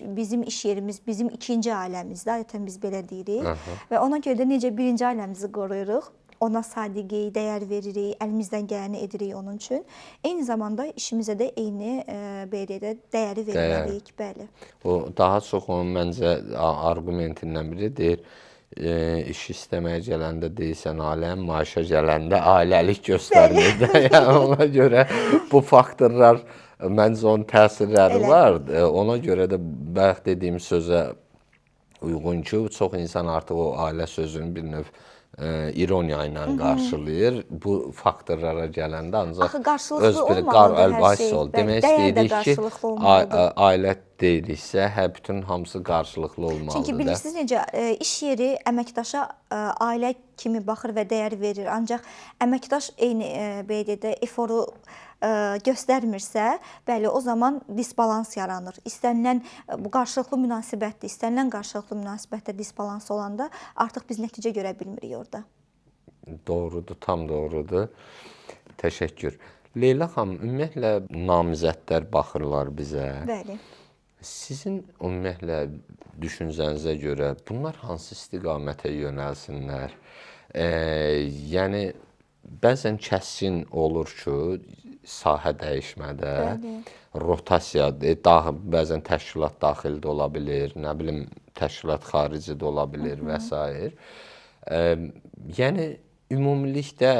bizim iş yerimiz bizim ikinci ailəmizdir. Adətən biz belə deyirik. Və ona görə də necə birinci ailəmizi qoruyuruq, ona sadiqik, dəyər veririk, əlimizdən gələni edirik onun üçün. Eyni zamanda işimizə də eyni belə deyək də, dəyəri verməliyik. Bəli. O daha çox onun məncə arqumentindən biri deyir, iş istəməyə gələndə deyirsən ailəm, maaşa gələndə ailəlik göstərmir də. Yəni ona görə bu faktorlar məncə onun təsirləri var. Ona görə də bayaq dediyim sözə uyğun ki, çox insan artıq o ailə sözünü bir növ ironiya ilə qarşılayır. Bu faktorlara gələndə ancaq axı qarşılıqlı olmalıdır hər şey. Demək istəyirik ki, ailə deyiriksə, hə, bütün hamısı qarşılıqlı olmalıdır. Çünki bilirsiniz necə, iş yeri əməkdaşa ailə kimi baxır və dəyər verir. Ancaq əməkdaş eyni belə deyək də, eforu göstərmirsə, bəli, o zaman disbalans yaranır. İstənilən bu qarşılıqlı münasibətdir. İstənilən qarşılıqlı münasibətdə disbalans olanda artıq biz nəticə görə bilmirik orada. Doğrudur, tam doğrudur. Təşəkkür. Leyla xanım, ümumiyyətlə namizədlər baxırlar bizə. Bəli. Sizin ümumiyyətlə düşüncənizə görə bunlar hansı istiqamətə yönəlsinlər? Yəni bəzən kəskin olur ki, sahə dəyişmədə, bəli, rotasiya, bəzən təşkilat daxildə ola bilir, nə bilim, təşkilat xarici də ola bilir və s. Yəni ümumilikdə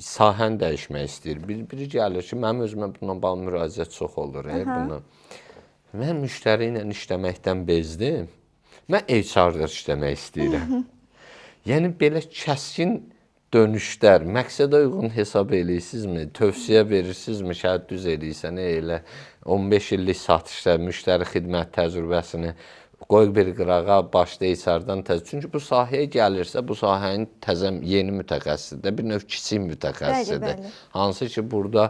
sahəni dəyişmək istəyir. Biri gəlir ki, mənim özümə bununla bağlı müraciət çox olur, bundan. Mən müştəri ilə işləməkdən bezdim. Mən HR-da işləmək istəyirəm. Yəni belə kəskin dönüşlər məqsədə uyğun hesab eləyirsinizmi? Tövsiyə verirsinizmi? Şayad düz eləyirsən, elə 15 illik satışda müştəri xidmət təcrübəsini qoy bir qırağa, başda HR-dan təzə. Çünki bu sahəyə gəlirsə, bu sahənin təzə yeni mütəxəssisidir, bir növ kiçik mütəxəssisidir. Bəli, bəli. Hansı ki, burada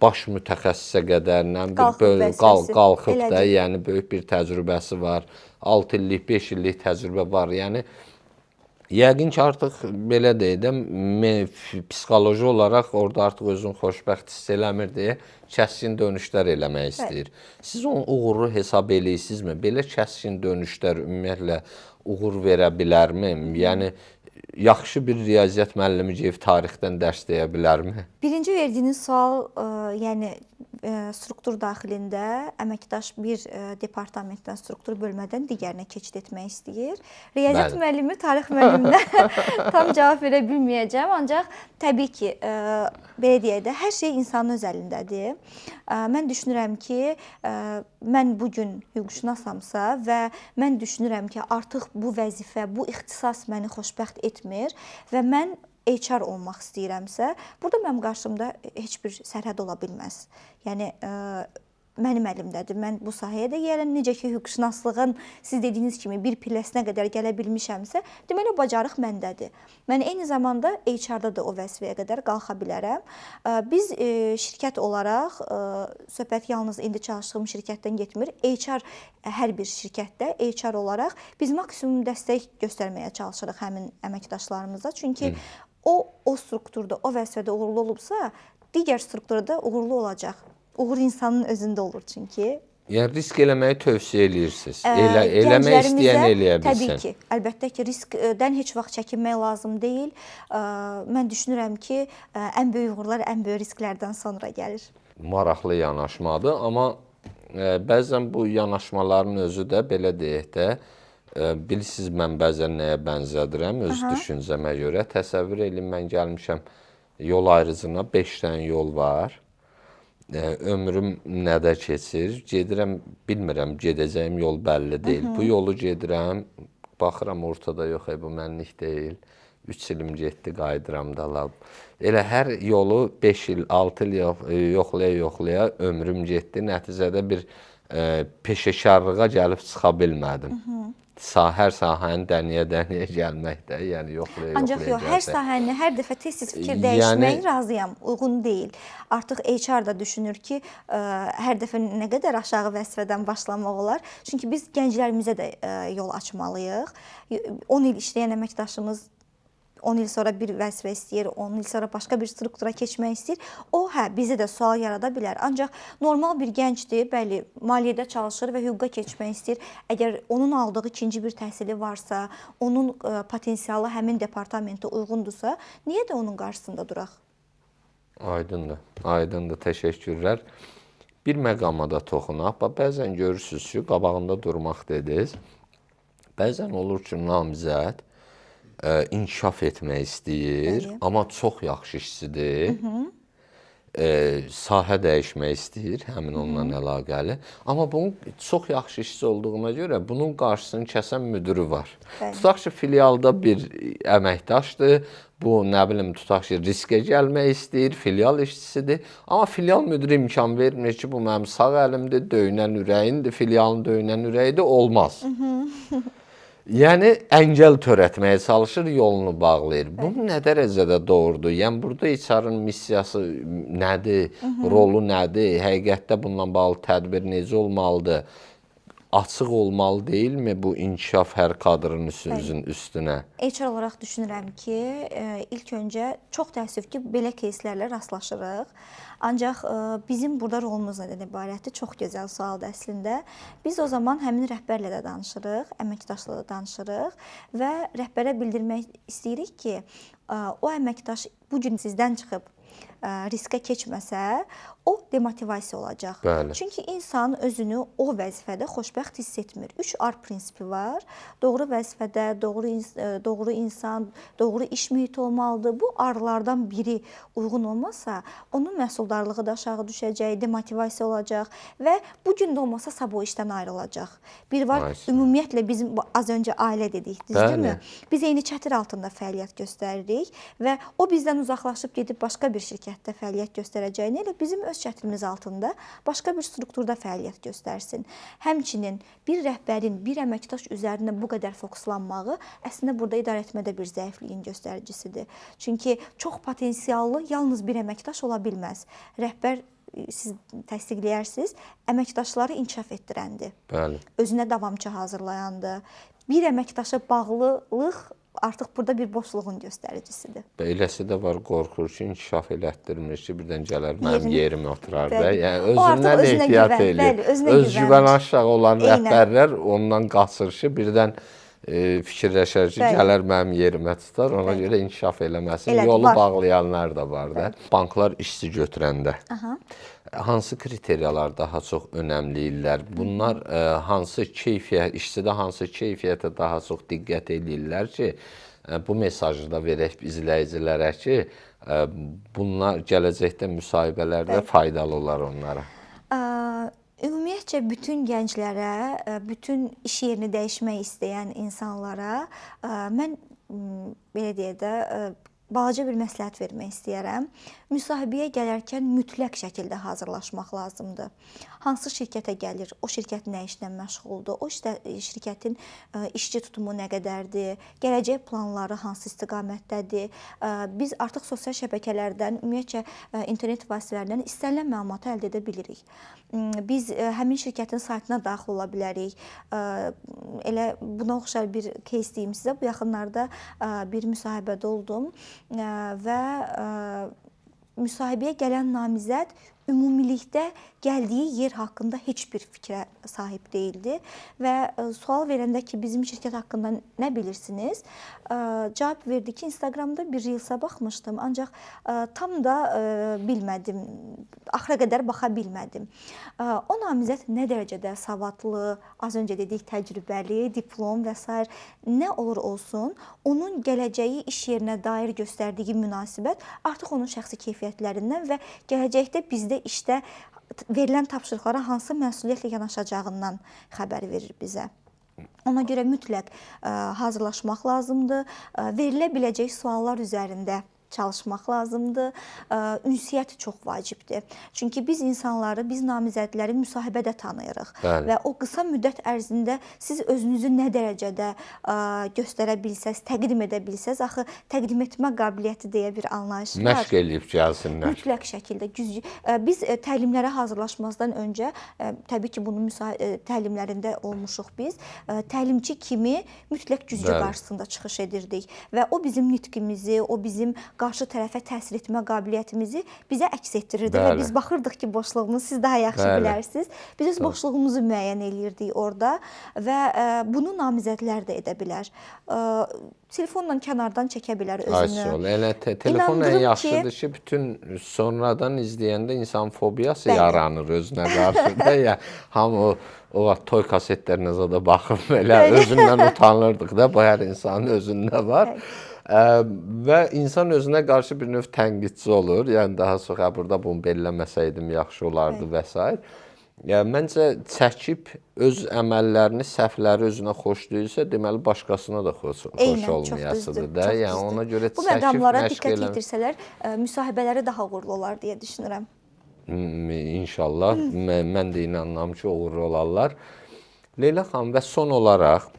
baş mütəxəssisə qədərlə bir qalxıb da, yəni böyük bir təcrübəsi var. 6 illik, 5 illik təcrübə var. Yəni yəqin ki, artıq belə deyək də, psixoloji olaraq orada artıq özünü xoşbəxt hiss eləmir deyə kəskin dönüşlər eləmək istəyir. Bəli. Siz onu uğurlu hesab eləyirsinizmi? Belə kəskin dönüşlər ümumiyyətlə uğur verə bilərmi? Yəni yaxşı bir riyaziyyat müəllimi gedib tarixdən dərs deyə bilərmi? Birinci verdiyiniz sual, yəni struktur daxilində əməkdaş bir departamentdən, struktur bölmədən digərinə keçid etmək istəyir. Riyaziyyat müəllimi tarix müəlliminə tam cavab verə bilməyəcəm, ancaq təbii ki, belə deyək də, hər şey insanın öz əlindədir. Mən düşünürəm ki, mən bu gün hüquqşünasamsa və mən düşünürəm ki, artıq bu vəzifə, bu ixtisas məni xoşbəxt etmir və mən HR olmaq istəyirəmsə, burada mənim qarşımda heç bir sərhəd ola bilməz. Yəni mənim əlimdədir. Mən bu sahəyə də gələm. Necə ki, hüquqşünaslığın siz dediyiniz kimi bir pilləsinə qədər gələ bilmişəmsə, deməli o bacarıq məndədir. Mən eyni zamanda HR-da da o vəzifəyə qədər qalxa bilərəm. Biz şirkət olaraq, söhbət yalnız indi çalışdığım şirkətdən getmir. HR hər bir şirkətdə HR olaraq biz maksimum dəstək göstərməyə çalışırıq həmin əməkdaşlarımıza. Çünki o strukturda, o vəzifədə uğurlu olubsa, digər strukturda uğurlu olacaq. Uğur insanın özündə olur çünki. Yəni risk eləməyi tövsiyə eləyirsiniz. Eləmək istəyən eləyə bilsin. Təbii ki, əlbəttə ki, riskdən heç vaxt çəkinmək lazım deyil. Mən düşünürəm ki, ən böyük uğurlar ən böyük risklərdən sonra gəlir. Maraqlı yanaşmadır, amma bəzən bu yanaşmaların özü də belə deyək də, bilirsiniz mən bəzən nəyə bənzədirəm öz düşüncəmə görə. Təsəvvür eləyin, mən gəlmişəm yol ayrıcına, 5 dənə yol var. Ömrüm nədə keçir? Gedirəm, bilmirəm, gedəcəyim yol bəlli deyil. Bu yolu gedirəm, baxıram ortada yox, bu mənlik deyil. 3 ilim getdi, qayıdıram da lap. Elə hər yolu 5 il, 6 il yoxlaya-yoxlaya ömrüm getdi. Nəticədə bir peşəkarlığa gəlib çıxa bilmədim. Hər sahəni dəniyə-dəniyə gəlmək də, yəni yoxlaya-yoxlaya. Ancaq yox, hər sahəni hər dəfə tez-tez fikir dəyişmək razıyam, uyğun deyil. Artıq HR da düşünür ki, hər dəfə nə qədər aşağı vəzifədən başlamaq olar. Çünki biz gənclərimizə də yol açmalıyıq. 10 il işləyən əməkdaşımız 10 il sonra bir vəzifə istəyir, 10 il sonra başqa bir struktura keçmək istəyir. O, hə, bizə də sual yarada bilər. Ancaq normal bir gəncdir, bəli, maliyyədə çalışır və hüquqa keçmək istəyir. Əgər onun aldığı ikinci bir təhsili varsa, onun potensialı həmin departamentə uyğundursa, niyə də onun qarşısında duraq? Aydındır, aydındır, təşəkkürlər. Bir məqama da toxunaq. Bax, bəzən görürsünüz ki, qabağında durmaq dediniz. Bəzən olur ki, namizəd inkişaf etmək istəyir, bəli, amma çox yaxşı işçidir. Sahə dəyişmək istəyir, həmin onunla əlaqəli. Amma bunun çox yaxşı işçi olduğuna görə bunun qarşısını kəsən müdürü var. Bəli. Tutaq ki, filialda bir əməkdaşdır, bu nə bilim, tutaq ki, riskə gəlmək istəyir, filial işçisidir. Amma filial müdürü imkan vermir ki, bu mənim sağ əlimdir, döyünən ürəyindir, filialın döyünən ürəyidir, olmaz. Yəni, əngəl törətməyə çalışır, yolunu bağlayır. Bu nə dərəcədə doğrudur? Yəni, burada HR-ın missiyası nədir, rolu nədir? Həqiqətdə bununla bağlı tədbir necə olmalıdır? Açıq olmalı deyilmi bu inkişaf hər kadrın üstünə? HR olaraq düşünürəm ki, ilk öncə çox təəssüf ki, belə кейslərlə rastlaşırıq. Ancaq bizim burada rolumuz nədən ibarətdir? Çox gözəl sualdır əslində. Biz o zaman həmin rəhbərlə də danışırıq, əməkdaşla da danışırıq və rəhbərə bildirmək istəyirik ki, o əməkdaş bu gün sizdən çıxıb riskə keçməsə, o demotivasiya olacaq. Bəli. Çünki insan özünü o vəzifədə xoşbəxt hiss etmir. 3R prinsipi var. Doğru vəzifədə, doğru insan, doğru iş mühiti olmalıdır. Bu R-lardan biri uyğun olmasa, onun məhsuldarlığı da aşağı düşəcək, demotivasiya olacaq və bu gün də olmasa sabah o işdən ayrılacaq. Bir var, ümumiyyətlə bizim az öncə ailə dedik, düzdürmü? Biz eyni çətir altında fəaliyyət göstəririk və o bizdən uzaqlaşıb gedib başqa bir şirkətdə fəaliyyət göstərəcəyini elə bizim öz çətirimiz altında başqa bir strukturda fəaliyyət göstərsin. Həmçinin bir rəhbərin bir əməkdaş üzərində bu qədər fokuslanmağı əslində burada idarəetmədə bir zəifliyin göstəricisidir. Çünki çox potensiallı yalnız bir əməkdaş ola bilməz. Rəhbər, siz təsdiqləyərsiniz, əməkdaşları inkişaf etdirəndir. Bəli. Özünə davamçı hazırlayandır. Bir əməkdaşa bağlılıq artıq burada bir boşluğun göstəricisidir. Eləsi də var, qorxur ki, inkişaf elətdirmir ki, birdən gələr mənim yerimə oturar da. Yəni özündən ehtiyat eləyir. Özgüvən aşağı olan rəhbərlər ondan qaçır ki, birdən fikirləşər ki, gələr mənim yerimə tutar, ona görə inkişaf eləməsin. Yolu bağlayanlar da var da. Banklar işçi götürəndə hansı kriteriyalar daha çox önəmliyirlər? Bunlar hansı keyfiyyət, işçidə hansı keyfiyyətə daha çox diqqət eləyirlər ki, bu mesajı da verək izləyicilərə ki, bunlar gələcəkdə müsahibələrdə faydalı olar onlara. Ümumiyyətcə bütün gənclərə, bütün iş yerini dəyişmək istəyən insanlara mən belə deyək də balaca bir məsləhət vermək istəyirəm. Müsahibəyə gələrkən mütləq şəkildə hazırlaşmaq lazımdır. Hansı şirkətə gəlir, o şirkət nə işlə məşğuldur, o şirkətin işçi tutumu nə qədərdir, gələcək planları hansı istiqamətdədir. Biz artıq sosial şəbəkələrdən, ümumiyyətcə internet vasitələrindən istənilən məlumatı əldə edə bilirik. Biz həmin şirkətin saytına daxil ola bilərik. Elə buna oxşar bir case deyim sizə. Bu yaxınlarda bir müsahibədə oldum və müsahibəyə gələn namizəd ümumilikdə gəldiyi yer haqqında heç bir fikrə sahib deyildi və sual verəndə ki, bizim şirkət haqqında nə bilirsiniz? Cavab verdi ki, Instagramda bir Reels-a baxmışdım, ancaq tam da bilmədim, axıra qədər baxa bilmədim. O namizəd nə dərəcədə savadlı, az öncə dedik təcrübəli, diplom və s. nə olur olsun, onun gələcəyi iş yerinə dair göstərdiyi münasibət artıq onun şəxsi keyfiyyətlərindən və gələcəkdə bizdə işdə verilən tapşırıqlara hansı məsuliyyətlə yanaşacağından xəbər verir bizə. Ona görə mütləq hazırlaşmaq lazımdır. Verilə biləcək suallar üzərində çalışmaq lazımdır. Ünsiyyət çox vacibdir. Çünki biz insanları, biz namizədləri müsahibədə tanıyırıq. Bəli. Və o qısa müddət ərzində siz özünüzü nə dərəcədə göstərə bilsəz, təqdim edə bilsəz, axı təqdim etmə qabiliyyəti deyə bir anlayış var. Məşq eləyib gəlsinlər. Mütləq şəkildə. Biz təlimlərə hazırlaşmazdan öncə, təbii ki, bunun təlimlərində olmuşuq biz, təlimçi kimi mütləq güzgü qarşısında çıxış edirdik və o bizim nitqimizi, o bizim qarşı tərəfə təsir etmə qabiliyyətimizi bizə əks etdirirdi və biz baxırdıq ki, boşluğumuz, siz daha yaxşı bilərsiniz. Biz öz boşluğumuzu müəyyən eləyirdik orada və bunu namizədlər də edə bilər. Telefonla kənardan çəkə bilər özünü. Elə telefon ən yaxşıdır ki, bütün sonradan izləyəndə insan fobiyası yaranır özünə qarşı da. Yəni, hamı o vaxt toy kasetlərinə zada baxıb elə özündən utanırdıq da, bu hər insanın özündə var. Və insan özünə qarşı bir növ tənqidçi olur. Yəni daha çox burada bunu belləməsəydim yaxşı olardı və s. Yəni məncə çəkib öz əməllərini, səhvləri özünə xoş deyilsə, deməli başqasına da xoş olmayasıdır da. Yəni ona görə bu məqamlara diqqət yetirsələr, müsahibələri daha uğurlu olar deyə düşünürəm. İnşallah. Mən də inanıram ki, uğurlu olarlar. Leyla xanım, və son olaraq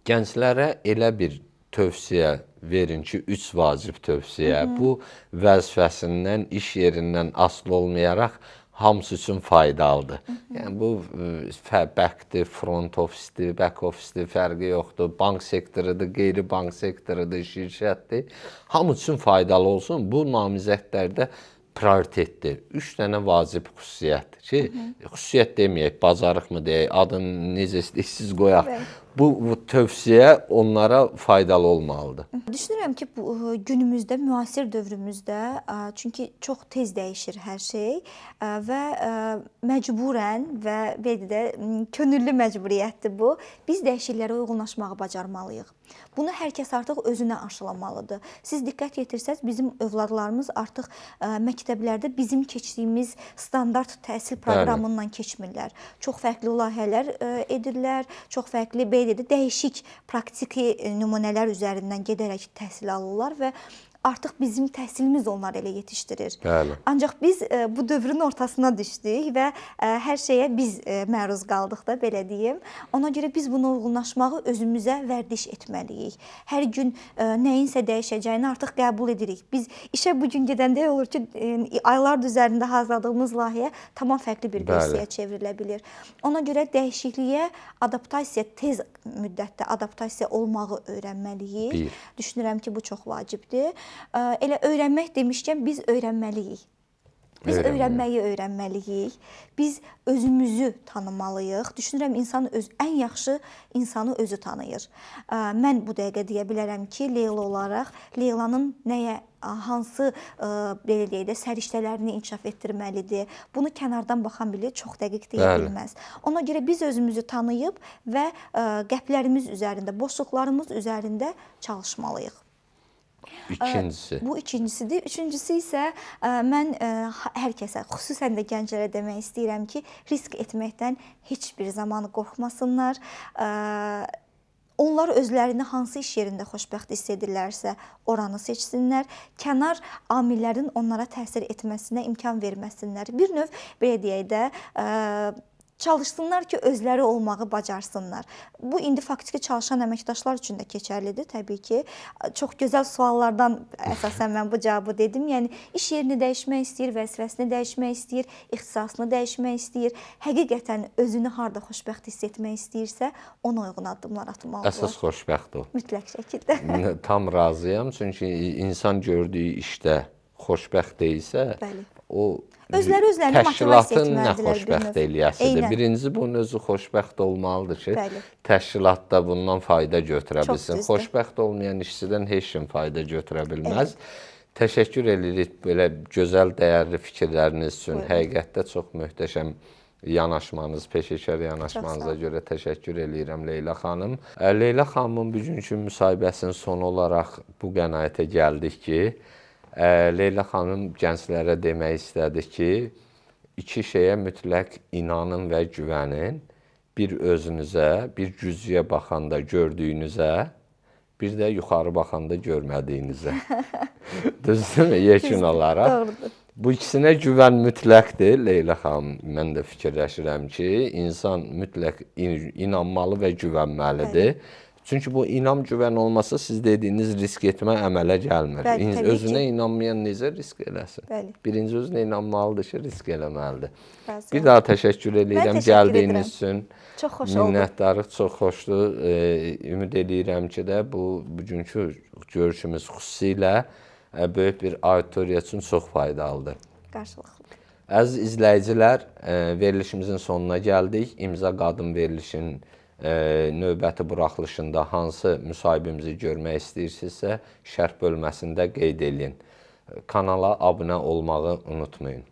gənclərə elə bir tövsiyə verin ki, 3 vacib tövsiyə. Bu vəzifəsindən, iş yerindən asılı olmayaraq hamısı üçün faydalıdır. Yəni bu backdir, front ofisdir, back ofisdir, fərqi yoxdur. Bank sektorudur, qeyri-bank sektorudur, şirkətdir. Hamı üçün faydalı olsun. Bu namizədlərdə prioritetdir. 3 dənə vacib xüsusiyyətdir ki, xüsusiyyət deməyək, bacarıqmı deyək, adını necə istəyirsiniz qoyaq. Bu tövsiyə onlara faydalı olmalıdır. Düşünürəm ki, bu günümüzdə, müasir dövrümüzdə, çünki çox tez dəyişir hər şey və məcburən və belə də könüllü məcburiyyətdir bu. Biz dəyişikliklərə uyğunlaşmağı bacarmalıyıq. Bunu hər kəs artıq özünə aşılamalıdır. Siz diqqət yetirsəz, bizim övladlarımız artıq məktəblərdə bizim keçdiyimiz standart təhsil proqramından keçmirlər. Çox fərqli layihələr edirlər, çox fərqli, belə də dəyişik praktiki nümunələr üzərindən gedərək təhsil alırlar və artıq bizim təhsilimiz onları elə yetişdirir. Bəli. Ancaq biz bu dövrün ortasına düşdük və hər şeyə biz məruz qaldıq da, belə deyim. Ona görə biz buna uyğunlaşmağı özümüzə vərdiş etməliyik. Hər gün nəyinsə dəyişəcəyini artıq qəbul edirik. Biz işə bu gün gedəndə olur ki, aylar üzərində hazırladığımız layihə tamam fərqli bir versiyaya çevrilə bilir. Ona görə dəyişikliyə adaptasiya, tez müddətdə adaptasiya olmağı öyrənməliyik. Düşünürəm ki, bu çox vacibdir. Elə öyrənmək demişkən, biz öyrənməliyik. Biz öyrənməyi öyrənməliyik. Biz özümüzü tanımalıyıq. Düşünürəm, insan ən yaxşı insanı özü tanıyır. Mən bu dəqiqə deyə bilərəm ki, Leyla olaraq Leylanın nəyə, hansı belə deyək də, səriştələrini inkişaf etdirməlidir. Bunu kənardan baxan biri çox dəqiq deyə bilməz. Ona görə biz özümüzü tanıyıb və qəplərimiz üzərində, boşluqlarımız üzərində çalışmalıyıq. İkincisi. Bu ikincisidir. Üçüncüsü isə mən hər kəsə, xüsusən də gənclərə demək istəyirəm ki, risk etməkdən heç bir zaman qorxmasınlar. Onlar özlərini hansı iş yerində xoşbəxt hiss edirlərsə, oranı seçsinlər. Kənar amillərin onlara təsir etməsinə imkan verməsinlər. Bir növ belə deyək də, çalışsınlar ki, özləri olmağı bacarsınlar. Bu indi faktiki çalışan əməkdaşlar üçün də keçərlidir təbii ki. Çox gözəl suallardan əsasən mən bu cavabı dedim. Yəni iş yerini dəyişmək istəyir, vəzifəsini dəyişmək istəyir, ixtisasını dəyişmək istəyir. Həqiqətən özünü harda xoşbəxt hiss etmək istəyirsə, ona uyğun addımlar atmalıdır. Əsas xoşbəxt ol. Mütləq şəkildə. Tam razıyam, çünki insan gördüyü işdə xoşbəxt deyilsə, Bəli. o Özləri özlərini motivasiya təşkilatın nə etməlidirlər bir xoşbəxt növ. eləyəsidir. Eynən. Birincisi bunun özü xoşbəxt olmalıdır ki, Bəli. təşkilatda bundan fayda götürə Çox bilsin. düzdür. Xoşbəxt olmayan işçidən heç kim fayda götürə bilməz. Təşəkkür edirik belə gözəl, dəyərli fikirləriniz üçün. Buyurun. Həqiqətdə çox möhtəşəm yanaşmanız, peşəkar yanaşmanıza olun. görə təşəkkür eləyirəm Leyla xanım. Leyla xanımın bugünkü müsahibəsinin sonu olaraq bu qənaətə gəldik ki, Leyla xanım gənclərə demək istədi ki, iki şeyə mütləq inanın və güvənin. Bir özünüzə, bir güzgüyə baxanda gördüyünüzə, bir də yuxarı baxanda görmədiyinizə. Düzdürmü? Yekun olaraq. Doğrudur. Bu ikisinə güvən mütləqdir Leyla xanım. Mən də fikirləşirəm ki, insan mütləq inanmalı və güvənməlidir. Bəli. Çünki bu inam, güvən olmasa siz dediyiniz risk etmə əmələ gəlmir. Bəli, təbii Özünə ki. inanmayan necə risk eləsin? Bəli. Birinci özünə inanmalıdır ki, risk eləməlidir. Razıyam. Bir daha təşəkkür eləyirəm təşəkkür gəldiyiniz edirəm. üçün. Çox xoş oldu. Minnətdarıq, çox xoşdur. Ümid eləyirəm ki də bu bugünkü görüşümüz xüsusilə böyük bir auditoriya üçün çox faydalıdır. Qarşılıqlı. Əziz izləyicilər, verilişimizin sonuna gəldik. İmza Qadın verilişinin növbəti buraxılışında hansı müsahibimizi görmək istəyirsinizsə, şərh bölməsində qeyd eləyin. Kanala abunə olmağı unutmayın.